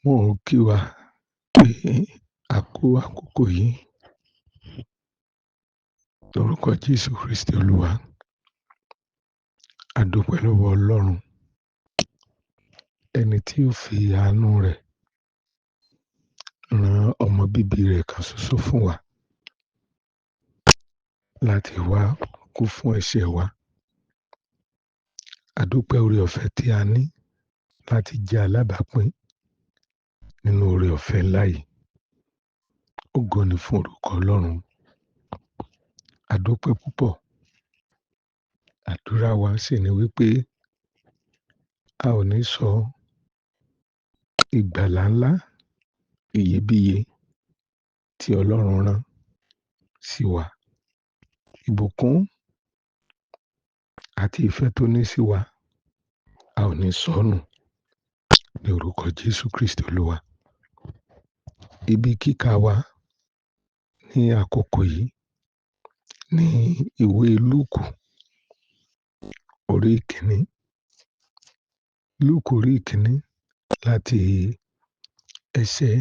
Mo kí wa pé a kú àkókò yìí. Lórúkọ Jésù Kristi Olúwa. A dúpẹ́ lọ́wọ́ Ọlọ́run, ẹni tí ó fi àánú rẹ̀ ran ọmọ bíbí rẹ̀ kan ṣoṣo fún wa láti wá kú fún ẹ̀ṣẹ̀ wa. A dúpẹ́ oore ọ̀fẹ́ tí a ní láti jẹ́ alábàápín nínú oore ọ̀fẹ́ ńlá yìí. Ògo ni fún orúkọ Ọlọ́run. A dúpẹ́ púpọ̀. Àdúrà wa sì ni wípé a ò ní sọ ìgbàlà ńlá iyebíye tí Ọlọ́run rán sí wa. Ìbùkún àti ìfẹ́ tó ní sí wa, a ò ní sọ nù ní orúkọ Jésù Kristi Olúwa. Ibi kíkà wa ní àkókò yìí ní ìwé Lúùkù orí ìkíní. Lúùkù orí ìkíní láti ẹsẹ̀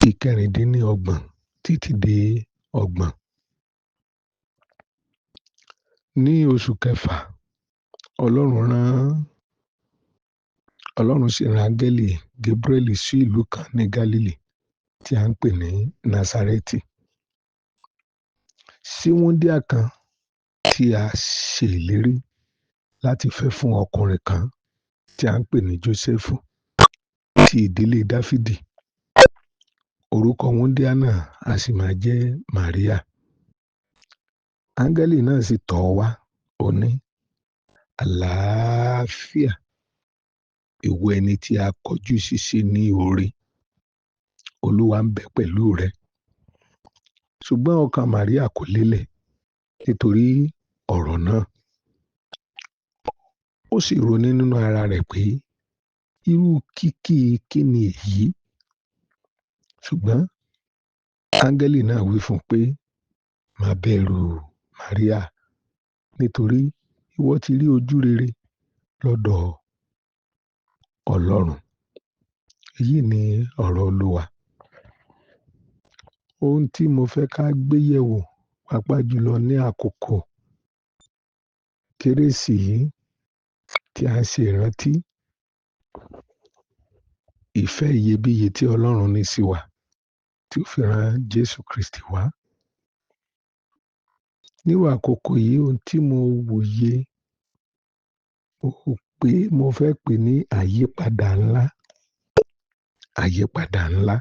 ìkẹrìndínlọ́gbọ̀n títí dé ọgbọ̀n. Ní oṣù kẹfà, Ọlọ́run rán Ọlọ́run sì rán áńgẹ́lì Gabrieli sí ìlú kan ní Gálílì tí a ń pè ní Násárẹ́tì. Sí wúńdíá kan tí a ṣe ìlérí láti fẹ́ fún ọkùnrin kan tí a ń pè ní Jósẹ́fù ti ìdílé Dáfídì. Orúkọ wúńdíá náà a sì máa jẹ́ Màríà. Áńgẹ́lì náà sì tọ̀ ọ́ wá, ó ní, àlàáfíà, ìwọ ẹni tí a kọjú ṣíṣe ní oore, Olúwa ń bẹ pẹ̀lú rẹ. Ṣùgbọ́n ọkàn Màríà kò lélẹ̀ nítorí ọ̀rọ̀ náà. Ó sì ronú nínú ara rẹ̀ pé irú kíkí kí ni èyí? Ṣùgbọ́n áńgẹ́lì náà wí fún un pé, má bẹ̀rù, Màríà, nítorí ìwọ ti rí ojú rere lọ́dọ̀ Ọlọ́run. Èyí ni ọ̀rọ̀ Olúwa. Ohun tí mo fẹ́ ká gbé yẹ̀wò pàápàá jùlọ ní àkókò Kérésì yìí tí a ń ṣe ìrántí ìfẹ́ iyebíye tí Ọlọ́run ní sí wa tí ó fi rán Jésù Kristi wá. Nírú àkókò yìí, ohun tí mo wòye, mo pé mo fẹ́ pè ní àyípadà ńlá. Àyípadà ńlá.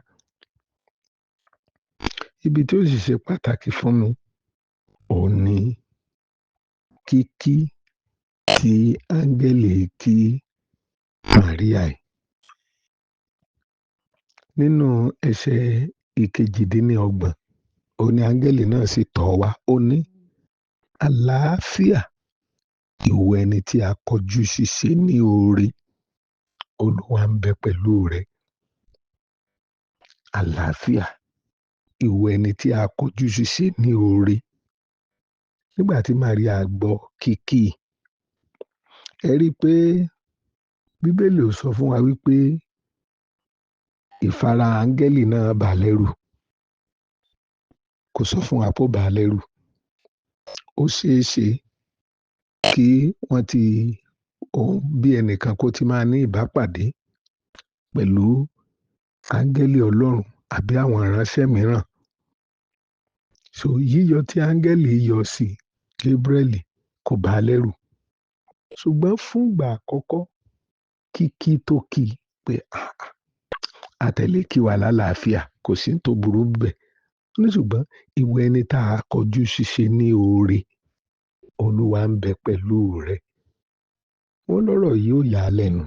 Ibi tí ó sì ṣe pàtàkì fún mi, òun ni kíkí tí áńgẹ́lì kí Màríà yìí. Nínú ẹsẹ̀ ìkejìdínlọ́gbọ̀n, òun ni áńgẹ́lì náà sì tọ̀ ọ́ wá, ó ní, àlàáfíà, ìwọ ẹni tí a kọjú ṣíṣe ní oore, Olúwa ń bẹ pẹ̀lú rẹ. Àlàáfíà, ìwọ ẹni tí a kọjú ṣíṣe ní oore. Nígbà tí Màríà gbọ́ kíkí, ẹ rí i pé Bíbélì ò sọ fún wa wípé ìfara áńgẹ́lì náà bà á lẹ́rù. Kò sọ fún wa pé ó bà á lẹ́rù. Ó ṣeé ṣe kí wọ́n ti òun bí ẹnìkan kó ti máa ní ìbápàdé pẹ̀lú áńgẹ́lì Ọlọ́run àbí àwọn ìránṣẹ́ mìíràn. So yíyọ tí áńgẹ́lì yọ sí Gabrieli kò bà á lẹ́rù. Ṣùgbọ́n fún ìgbà àkọ́kọ́, kíkí tó kí pé àtẹ̀lé kí wa lálàáfíà, kò sí tó burú bẹ́ẹ̀. Ó ní ṣùgbọ́n ìwọ ẹni tá a kọjú ṣíṣe ní oore, Olúwa ń bẹ pẹ̀lú rẹ. Wọ́n lọ́rọ̀ yìí ó yà á lẹ́nu.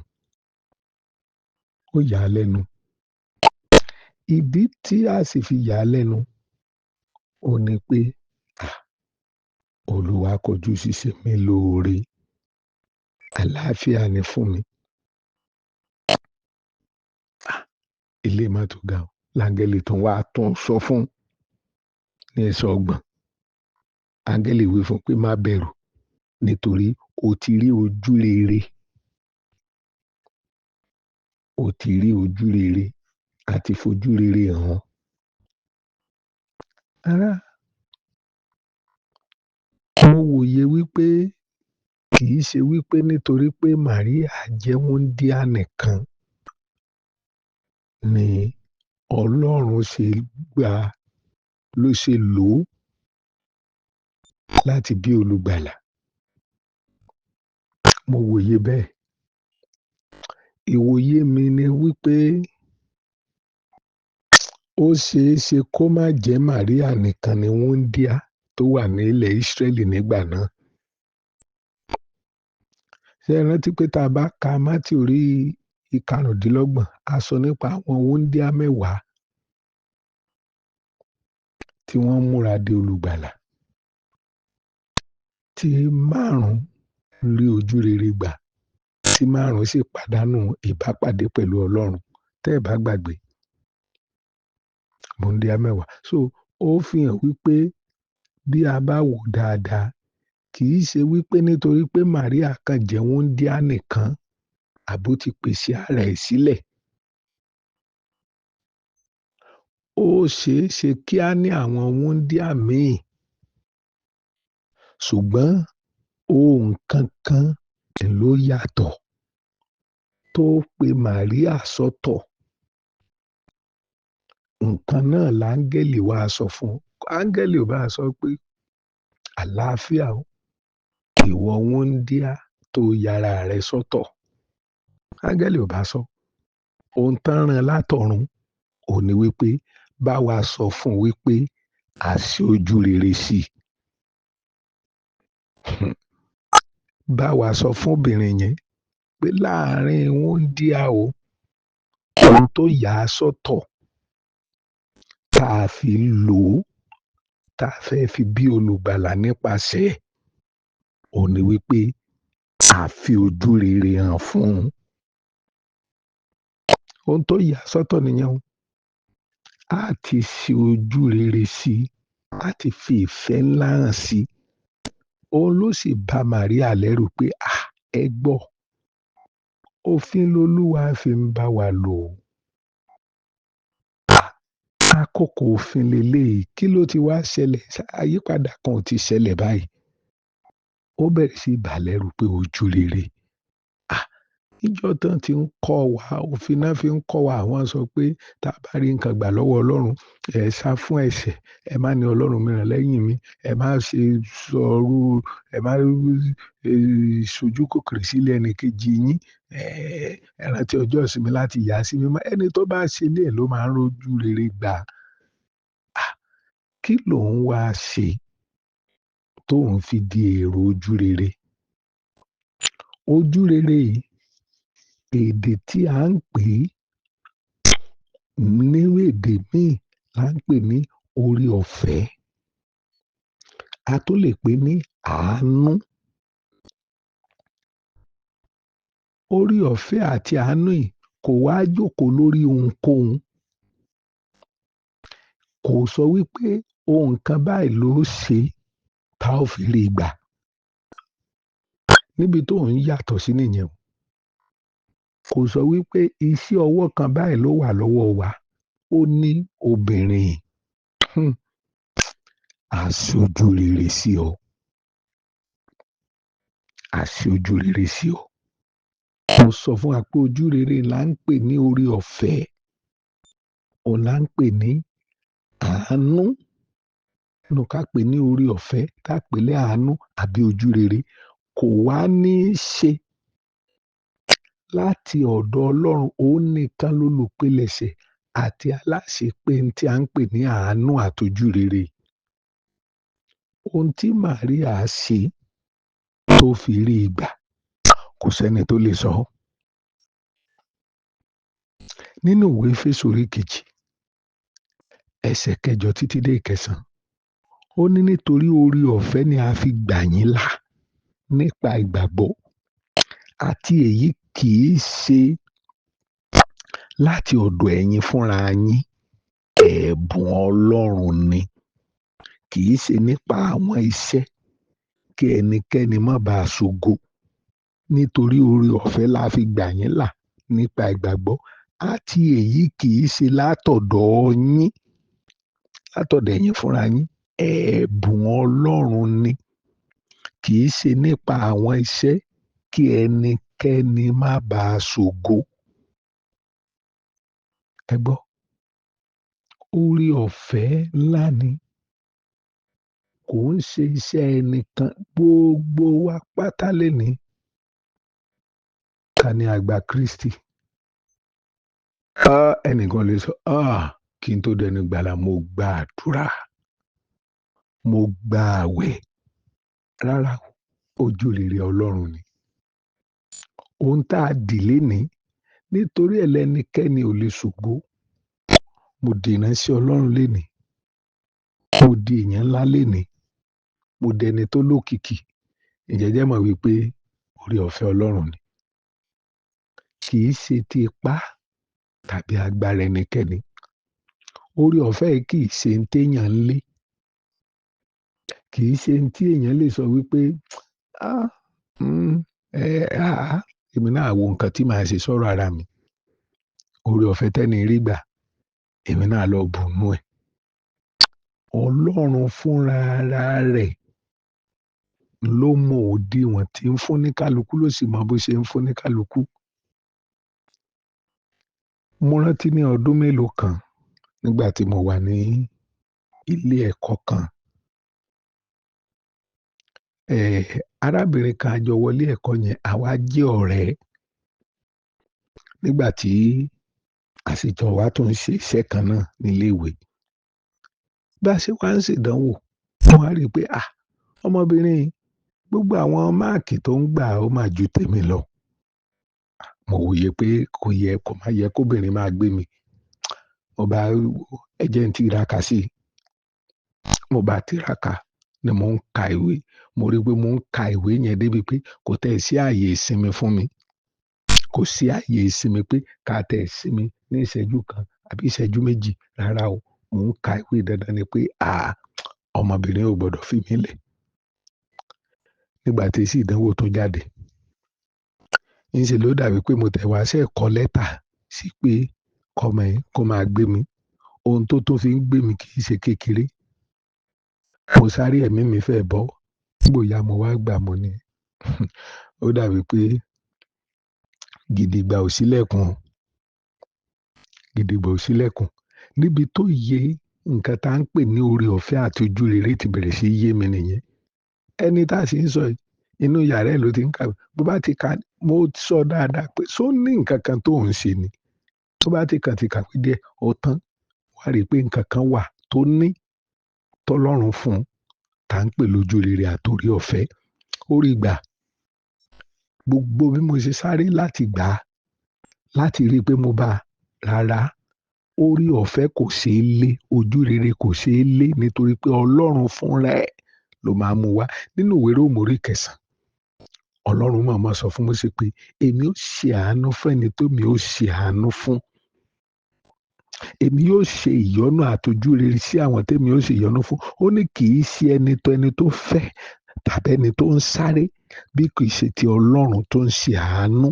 Ó yà á lẹ́nu. Ìdí tí a sì fi yà á lẹ́nu, ó ní pé Olúwa kọjú ṣíṣe mi lóore. Àlàáfíà ni fún mi. Ilé má tó ga o. Láńgẹ́lì tún wá tún sọ fún ní ẹsẹ̀ ọgbọ̀n. Áńgẹ́lì wí fún pé má bẹ̀rù nítorí o ti rí ojú rere. O ti rí ojú rere, a ti fojú rere hàn. Ará, mo wòye wí pé kì í ṣe wí pé nítorí pé Màríà jẹ́ wúńdíá nìkan ni Ọlọ́run ṣe gbà ló ṣe lò ó láti bí olùgbàlà. Mo wòye bẹ́ẹ̀. Ìwòye mi ni wí pé ó ṣeé ṣe kó má jẹ́ Màríà nìkan ni wúńdíá tó wà ní ilẹ̀ Ísírẹ́lì nígbà náà. Ṣé ẹ rántí pé tá a bá ka Mátíù orí 25, a sọ nípa àwọn wúńdíá 10 tí wọ́n múra de olùgbàlà, tí 5 rí ojú rere gbà, tí 5 sì pàdánù ìbápàdé pẹ̀lú Ọlọ́run. Tẹ́ ẹ̀ bá gbàgbé, wúńdíá 10. So ó fi hàn wípé bí a bá wò dáadáa, kì í ṣe wípé nítorí pé Màríà kàn jẹ́ wúńdíá nìkan àbó ti pèsè ara ẹ̀ sílẹ̀. Ó ṣeé ṣe kí á ní àwọn wúńdíá míì, ṣùgbọ́n ohun kankan ló yàtọ̀ tó pe Màríà sọ́tọ̀. Nǹkan náà láńgẹ́lì wá sọ fún. Áńgẹ́lì ò bá sọ pé àlàáfíà o, ìwọ wúńdíá tó yára rẹ sọ́tọ̀. Áńgẹ́lì ò bá sọ. Ohun tán rán látọ̀run ò ní wípé bá wa sọ fún wípé a ṣe ojú rere sí i. Bá wa sọ fún obìnrin yẹn pé láàárín wúńdíá o, ohun tó yà á sọ́tọ̀ tá a fi lò ó, tá a fẹ́ fi bí olùgbàlà nípasẹ̀ ẹ̀, òun ni wípé a fi ojú rere hàn fún un. Ohun tó yà á sọ́tọ̀ nìyẹn o. A ti ṣe ojú rere sí i, a ti fi ìfẹ́ ńlá hàn sí i. Òun ló sì bá Màríà lẹ́rù pé ẹ gbọ́, òfin lolúwa fi ń bá wa lò. Àkókò òfin leléyìí, kí ló ti wá ṣẹlẹ̀? Àyípadà kan ò ti ṣẹlẹ̀ báyìí. Ó bẹ̀rẹ̀ sí bà lẹ́rù pé ojú rere. Níjọ́ tán ti ń kọ́ wa, òfin náà fi ń kọ́ wa, àwọn sọ pé tá a bá rí nǹkan gbà lọ́wọ́ Ọlọ́run, ẹ sá fún ẹ̀ṣẹ̀, ẹ má ní Ọlọ́run mìíràn lẹ́yìn mi, ẹ má ṣe sọrú, ẹ má ṣojú kòkòrò sílẹ̀ ẹnì kejì yín, ẹ rántí ọjọ́ ìsinmi láti yà sí mímọ́. Ẹni tó bá ṣe lé ló máa ń rojú rere gbà. Kí lòun wá ṣe tóun fi di èrò ojú rere? Ojú rere yìí, èdè tí à ń pè é ní èdè míì là ń pè ní orí ọ̀fẹ́. A tún lè pè ní àánú. Orí ọ̀fẹ́ àti àánú yìí kò wá jókòó lórí ohunkóhun. Kò sọ wípé ohun kan báyìí ló ṣe tá ò fi rí gbà. Níbi tó ń yàtọ̀ sí nìyẹn o. Kò sọ wípé iṣẹ́ ọwọ́ kan báyìí ló wà lọ́wọ́ wa. Ó ní obìnrin aṣojú rere sí ọ. Aṣojú rere sí ọ. Mo sọ fún wa pé ojú rere là ń pè ní orí ọ̀fẹ́. Òun là ń pè ní àánú. Nù ká pè ní orí ọ̀fẹ́, ká pè ní àánú àbí ojú rere. Kò wá ní í ṣe láti ọ̀dọ̀ Ọlọ́run, òun nìkan lolùpilẹ̀ṣẹ̀ àti aláṣepé tí à ń pè ní àánú àtojú rere. Ohun tí Màríà ṣe tó fi rí gbà, kò sẹ́ni tó lè sọ. Nínú ìwé Éfésù orí 2, ẹsẹ̀ 8 títí dé 9, ó ní nítorí orí ọ̀fẹ́ ni a fi gbà yín là nípa ìgbàgbọ́, àti èyí kì í ṣe láti ọ̀dọ̀ ẹ̀yin fúnra yín, ẹ̀bùn Ọlọ́run ni, kì í ṣe nípa àwọn iṣẹ́ kí ẹnikẹ́ni má bàa ṣògo. Nítorí orí ọ̀fẹ́ la fi gbà yín là nípa ìgbàgbọ́, àti èyí kì í ṣe látọ̀dọ̀ yín, látọ̀dọ̀ ẹ̀yin fúnra yín, ẹ̀bùn Ọlọ́run ni, kì í ṣe nípa àwọn iṣẹ́ kí ẹnikẹ́ni má bàa ṣògo. Ẹ gbọ́, oore ọ̀fẹ́ ńlá ni, kò ń ṣe iṣẹ́ ẹnìkan, gbogbo wa pátá lénìí ta ni àgbà Kristi. Ẹnìkan lè sọ, kí n tó dẹni gbàlà, mo gba àdúrà, mo gba àwẹ̀. Rárá, ojú rere Ọlọ́run ni. Ohun tá a dì lénìí, nítorí ẹlẹ́nikẹ́ni ò lè ṣògo. Mo di ìránṣẹ́ Ọlọ́run lénìí, mo di èèyàn ńlá lénìí, mo dẹni tó lókìkí. Ǹjẹ́ jẹ́ mọ̀ wípé oore ọ̀fẹ́ Ọlọ́run ni. Kì í ṣe ti ipá tàbí agbára ẹnikẹ́ni. Oore ọ̀fẹ́ yìí kì í ṣe ń téèyàn ń lé. Kì í ṣe ń tí èèyàn lè sọ wípé, èmi náà wo nǹkan tí màá ṣe sọ́rọ̀ ara mi. Oore ọ̀fẹ́ tẹ́ni rí gbà, èmi náà lọ bùnú ẹ̀. Ọlọ́run fúnra ara rẹ̀ ló mọ òdiwọ̀n tí ń fún ní kálukú, ló sì mọ bó ṣe ń fún ní kálukú. Mo rántí ní ọdún mélòó kan nígbà tí mo wà ní ilé ẹ̀kọ́ kan. Arábìnrin kan a jọ wọlé ẹ̀kọ́ yẹn, àwa jẹ́ ọ̀rẹ́. Nígbà tí àsìjọ wa tún ń ṣe iṣẹ́ kan náà nílé ìwé. Bá ṣe wá ń ṣèdánwò, mo wá rí i pé, ọmọbìnrin gbogbo àwọn máàkì tó ń gbà ó máa ju tèmi lọ. Mo wòye pé kò yẹ, kò má yẹ kóbìnrin máa gbé mi. Mo bá ẹ jẹ́ ń tiraka sí i. Mo bá tiraka ni mò ń ka ìwé. Mo rí i pé mò ń ka ìwé yẹn débi pé kò tẹ̀ sí ààyè ìsinmi fún mi. Kò sí ààyè ìsinmi pé ká tẹ̀ sí mi ní ìṣẹ́jú kan àbí ìṣẹ́jú méjì. Rárá o, mò ń ka ìwé dandan ni pé, ọmọbìnrin ò gbọdọ̀ fi mí lẹ̀. Nígbà tí èsì ìdánwò tó jáde, ńṣe ló dàbí pé mo tẹ̀ wá ṣẹ̀ kọ lẹ́tà sí pé kọ́mọ yìí kó máa gbé mi. Ohun tó tún fi ń gbé mi kì í ṣe kékeré. Mo sáré ẹ̀mí mi fẹ́ bọ́. Nígbò ya mo wá gbà mo ní. Ó dàbí pé gidigba ò sílẹ̀kùn. Gidigba ò sílẹ̀kùn. Níbi tó yẹ nǹkan tá ń pè ní oore ọ̀fẹ́ àti ojú rere ti bẹ̀rẹ̀ sí yé mi nìyẹn. Ẹni tá a sì ń sọ yìí, inú yàrá ẹ̀ ló ti ń kàwé. Bó bá ti ka, mo sọ dáadáa pé ṣó ní nǹkan kan tó ń ṣe ni. Tó bá ti kàn ti kàwé díẹ̀, ó tán. Wá rí i pé nǹkan kan wà tó ní tọ́lọ́run fún un tá ń pè lójú rere àti oore ọ̀fẹ́. Ó rí gbà. Gbogbo bí mo ṣe sáré láti gbà á, láti rí i pé mo bá a, rárá. Oore ọ̀fẹ́ kò ṣe é lé, ojú rere kò ṣe é lé nítorí pé Ọlọ́run fúnra ẹ̀ ló máa mú wá. Nínú ìwé Róòmù orí kẹsàn-án, Ọlọ́run mọ̀ọ́mọ̀ sọ fún Mósè pé èmi ó ṣe àánú fún ẹni tó mi ó ṣe àánú fún. Èmi yóò ṣe ìyọ́nú àti ojú rere sí àwọn tèmi ó ṣe ìyọ́nú fún. Ó ní kì í ṣe ẹni tó ẹni tó fẹ́ tàbí ẹni tó ń sáré bí kì í ṣe ti Ọlọ́run tó ń ṣe àánú.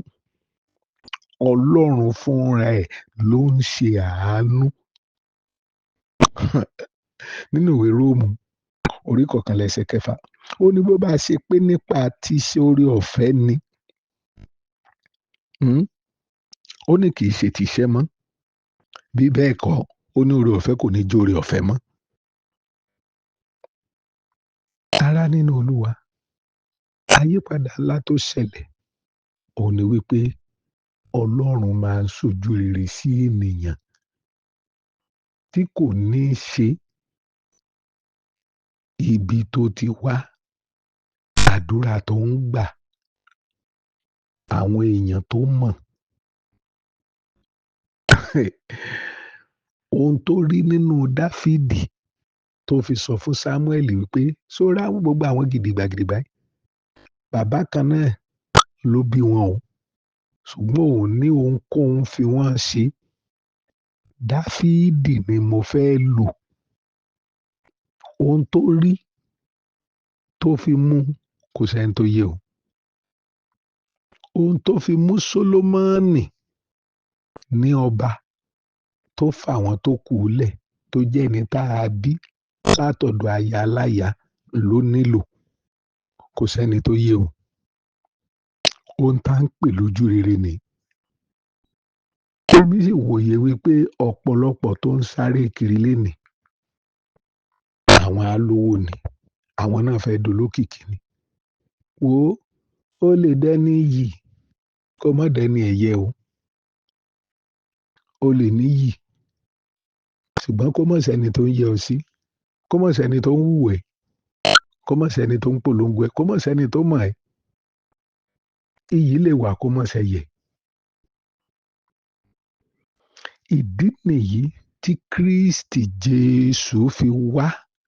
Ọlọ́run fúnra ẹ̀ ló ń ṣe àánú. Nínú ìwé Róòmù orí kọkànlá ẹsẹ̀ kẹfà, ó ní bó bá ṣe pé nípa tí ṣe oore ọ̀fẹ́ ni. Ó ní kì í ṣe ti iṣẹ́ mọ́. Bí bẹ́ẹ̀ kọ́, ó ní oore ọ̀fẹ́ kò ní jẹ́ oore ọ̀fẹ́ mọ́. Ará nínú Olúwa, àyípadà ńlá tó ṣẹlẹ̀, òun ni wípé Ọlọ́run máa ń ṣojú rere sí ènìyàn tí kò ní ṣe ibi tó ti wá, àdúrà tó ń gbà, àwọn èèyàn tó mọ̀. Ohun tó rí nínú Dáfídì tó fi sọ fún Sámúẹ́lì wípé ṣó rá gbogbo àwọn gidigba gidigba yìí. Bàbá kan náà ló bí wọn o, ṣùgbọ́n òun ní ohunkóhun fi wọ́n ṣe. Dáfídì ni mo fẹ́ lò. Ohun tó rí tó fi mú kò sẹ́ni tó yé o. Ohun tó fi mú Sólómọ́nì ní ọba tó fà wọ́n tó kù lẹ̀, tó jẹ́ ẹni tá a bí látọ̀dọ̀ aya aláya ló nílò? Kò sẹ́ni tó yé o. Ohun tá ń pè lójú rere ni. Èmi sì wòye wípé ọ̀pọ̀lọpọ̀ tó ń sáré kiri lénìí, àwọn alówó ni, àwọn náà fẹ́ dolókìkí ni. Wò ó, ó lè dẹ́ni iyì kó má dẹ́ni ẹ̀yẹ o. Ó lè níyì, ṣùgbọ́n kó má sẹ́ni tó ń yẹ ọ sí, kó má sẹ́ni tó ń wù ẹ́, kó má sẹ́ni tó ń polongo ẹ, kó má sẹ́ni tó mọ̀ ẹ́. Iyì lè wà kó má ṣẹyẹ. Ìdí nìyí tí Kristi Jésù fi wá,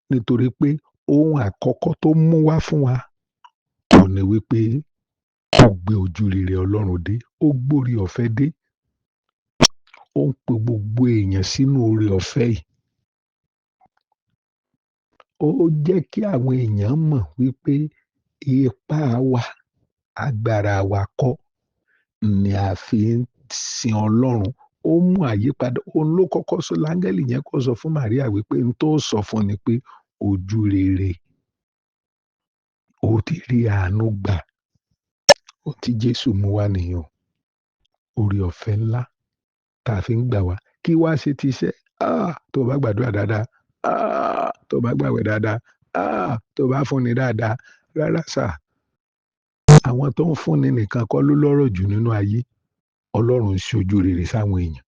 nítorí pé ohun àkọ́kọ́ tó mú wá fún wa kò ní wípé ó gbé ojú rere Ọlọ́run dé, ó gbórí ọ̀fẹ́ dé, ó ń pe gbogbo èèyàn sínú oore ọ̀fẹ́ yìí. Ó jẹ́ kí àwọn èèyàn mọ̀ wípé ipá wa, agbára wa kọ́ ni a fi ń sin Ọlọ́run. Ó mú àyípadà. Òun ló kọ́kọ́ sọ, láńgẹ́lì yẹn kọ́ sọ fún Màríà wípé n tó sọ fún ni pé ojú rere, ó ti rí àánú gbà. Ó ti Jésù mú wá nìyẹn. Oore ọ̀fẹ́ ńlá tá a fi ń gbà wá. Kí wá ṣe ti iṣẹ́? Tó bá gbàdúrà dáadáa, tó bá gbàwẹ̀ dáadáa, tó bá fúnni dáadáa. Rárá sà, àwọn tó ń fúnni nìkan kọ́ ló lọ́rọ̀ jù nínú ayé. Ọlọ́run ń ṣe ojú rere sáwọn èèyàn.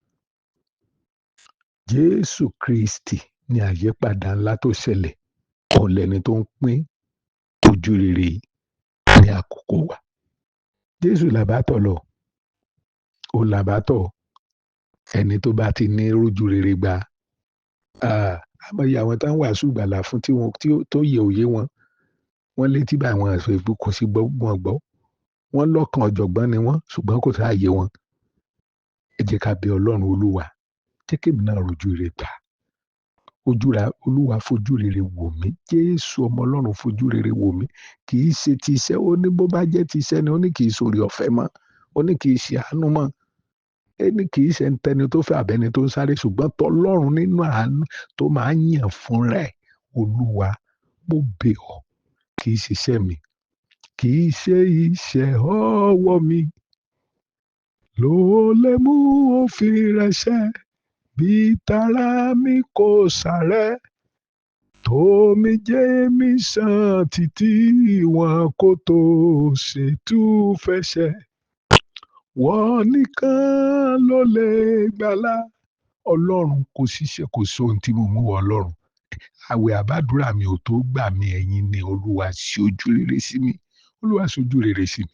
Jésù Kristi ní àyípadà ńlá tó ṣẹlẹ̀. Òun lẹni tó ń pín ojú rere yìí ní àkókò wa. Jésù làbátọ̀ lọ. Òun làbátọ̀. Ẹni tó bá ti ní ojú rere gbà. Àmọ́ iye àwọn tó ń wàásù ìgbàlà fún tí wọ́n, tí ó, tó yẹ òye wọn. Wọ́n létí bá àwọn àṣọ ìbú kò sí gbọ́, wọn gbọ́. Wọ́n lọ́kàn ọ̀jọ̀gbọ́n ni wọ́n, ṣùgbọ́n kò sáàyè wọn. Ẹ jẹ́ ká bẹ Ọlọ́run Olúwa. Jẹ́ kí èmi náà rojú rere gbà. Ojúra Olúwa fojú rere wò mí. Jésù ọmọ Ọlọ́run fojú rere wò mí. Kì í ṣe ti iṣẹ́. Ó ní bó bá jẹ́ ti iṣẹ́ ni, ó ní kì í ṣoore ọ̀fẹ́ mọ́. Ó ní kì í ṣe àánú mọ́. Ó ní kì í ṣe ẹni tó fẹ́ àbẹ́ni tó ń sáré, ṣùgbọ́n tọlọ́run nínú àánú tó máa ń yàn fún rẹ̀. Olúwa, mo bẹ̀ ọ́. Kì í ṣe iṣẹ́ mi. Kì í ṣe iṣẹ́ ọwọ́ mi ló lè mú òfin rẹ̀ ṣẹ. Bí tara mi kò sáré, tómi jẹ́ mi sàn títí wọn kò tó ṣètú fẹsẹ̀. Wọ́n nìkan ló lè gbàlà. Ọlọ́run kò ṣiṣẹ́, kò sí ohun tí mo mú wọ Ọlọ́run. Àwẹ̀ àbádúrà mi ò tó gbà mí, ẹ̀yin ni Olúwa ṣe ojú rere sí mi. Olúwa ṣe ojú rere sí mi.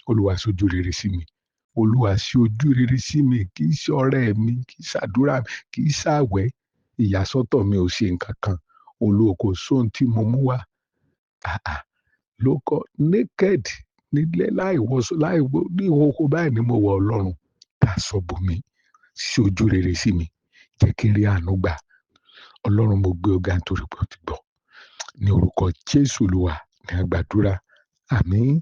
Olúwa ṣe ojú rere sí mi. Olúwa ṣe ojú rere sí mi. Kì í ṣe ọ̀rẹ́ mi, kì í ṣàdúrà mi, kì í ṣàwẹ̀. Ìyàsọ́tọ̀ mi ò ṣe nǹkan kan. Olúwa kò sí ohun tí mo mú wá. Ló kọ naked nílé láì wọṣọ, láì wọ, ní ìhòhò báyìí ni mo wọ Ọlọ́run. Daṣọ bò mí, ṣe ojú rere sí mi. Jẹ́ kí n rí àánú gbà. Ọlọ́run mo gbé ọ̀gá nítorí pé ó ti gbọ́. Ní orúkọ Jésù Olúwa ni a gbàdúrà. Àmín.